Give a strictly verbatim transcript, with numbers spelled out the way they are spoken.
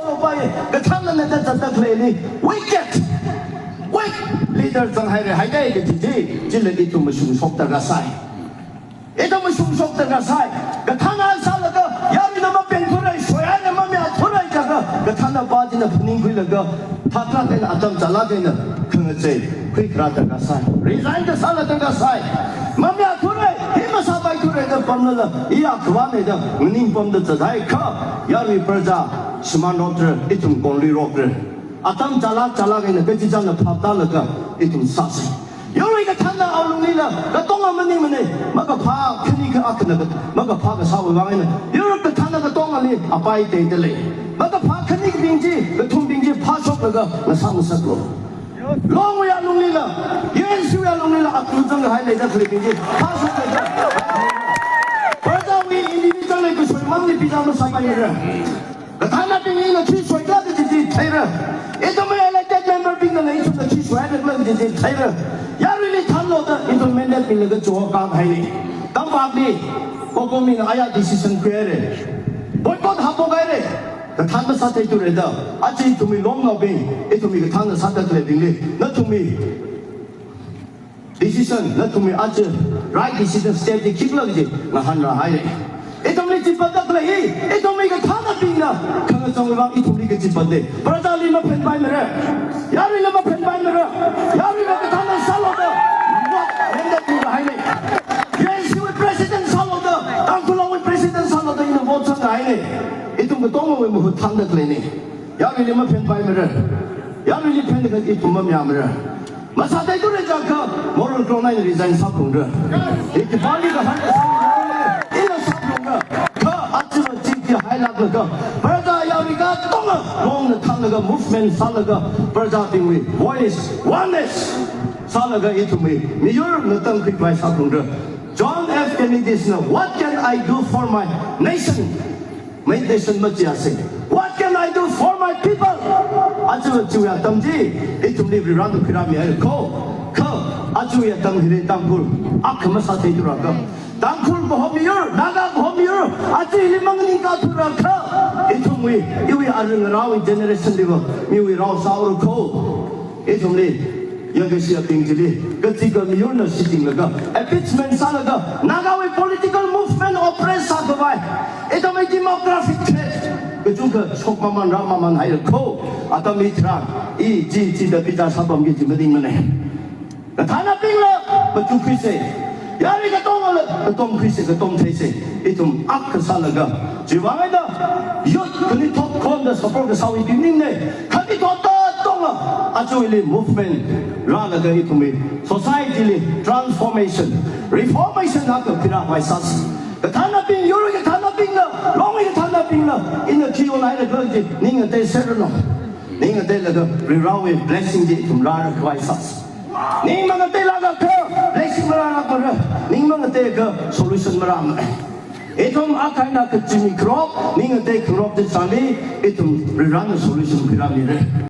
Pai, kathānnana da zatda khaleili, wicked, weak leader zanghaira haida kaji chi, chila ithum mashungshok darkar sai. Ithum mashungshok darkar sai. Kathānna sālaga, yaruina mapengthurai, soihaira, mamayāthurai jiakha, kathānnapa china phaningkhuilaga, thaklāk eina, atam chālāk eina, khangachei khuikharā darkar sai. Resign kasāla darkar sai. Mamayāthurai, hi masāpaithurai da pamlala, iya khavāna da nganingpamda zathai kha, yarui praja shimānrokra, ithum kongluirokra. Atam chālāk chālāk eina kachichāna phaptālaga ithum sāsa. Yarui kathānna alunglila, katonga maningmana, makaphā khani kha akhana, makaphā kasāwui vang eina, yarui kathānna katongali apai teida lei. Makaphā khanikabing chi, kathumbing chi phāshoklaga ngasā ngasaklu. Longwui alunglila, U N C wui alunglila, akhum zangkahai leida khaleibing chi phāshoklaga, prajawui individual lei kasoi mangli pizā masāpaimara. Kathānnabing ina khi soikhala kaji chi theira. Ithumwui elected member bingna ithumna khi soihaira kaji chi theira. Yaruili thanlo da ithum mandate milaga chokak haina. Tampakli, COCOMI na aya decision khuihaira. Boycott hapok haira. Kathānna sātheithurai da. Aja ithumwui longnaobing, ithumwui kathānna sāda khaleibingli, nathumwui decision, nathumwui aja right decision step chi khikhala kaji ngahānrāhaira. Ithumli chipatda khalei hi, ithumwui kathānnabingna khangachangwui vang ithumli kachipatna. Prajali maphenpaimara. Yaruila maphenpaimara. Yaruila kathānna sālo da, vote mandate mihaina. U N C wui president sālo da, Tangkhul Longwui president sālo da, ina vote sanghaina. Ithum katongawui mahut thangda khaleina. Yaruili maphenpaimara. Yaruili phenlaga ithum mamayāmara. Masātheithurai jiakha, moral ground eina resign sāphalungra. Ikhipāli kahāng kasā, ina sāphalungra. Kha aja chi chi hailāklaga, praja yarui katonga, longna thanglaga, movement sālaga, prajabingwui voice, oneness sālaga ithumwui miyur ngatangkhuikhavai sāphalungra. John F Kennedy na, "What can I do for my nation?" My nation machiasa. "What can I do for my people?" Aja chiwui atam chi, ithumli Varivarana khuirāmihaira kho. Kha, ajawui atam hili Tangkhul akha masātheithura kha, Tangkhul kaho miyur, Naga kaho miyur, aja hili maningkā thura kha, ithumwui, iwui arui ngarāwui generation liva, miwui rao sāhaora kho. Ithumli, yangkashiyabing chili, kachika miyurna shitinglaga, appeasement sālaga, Nagawui political movement oppress sākhavai, ithumwui demographic threat kachungkha shokmaman rāmamanhaira kho. Atam hitharan, i chi chida pizā sāpamki kaji maningmana. Kathānnabingla machukhuisa. Yarui katongala katongkhuisa, katongtheisa. Ithum akha sālaga, chiwui vang eina youth khanithot khonda support kasāwui maningmana. Khanithot katonga, aja hili movement rālaga ithumwui society li transformation, reformation akha khuirākhavai sāsa. Kathānnabing, yarui kathānnabingla, longwui kathānnabingla, ina khi onhaira kaji, ning ngateiserranu. Ning ngateilaga, Varivarawui blessing chi ithum rārakhavai sāsa. Ning mangateilākakha, blessing marālākmara. Ning mangateiakha, solution marāmara. Ithum akha eina kachimi kharok, ning ngatei kharok chi sāli, ithum Varivarana solution khuirāmira.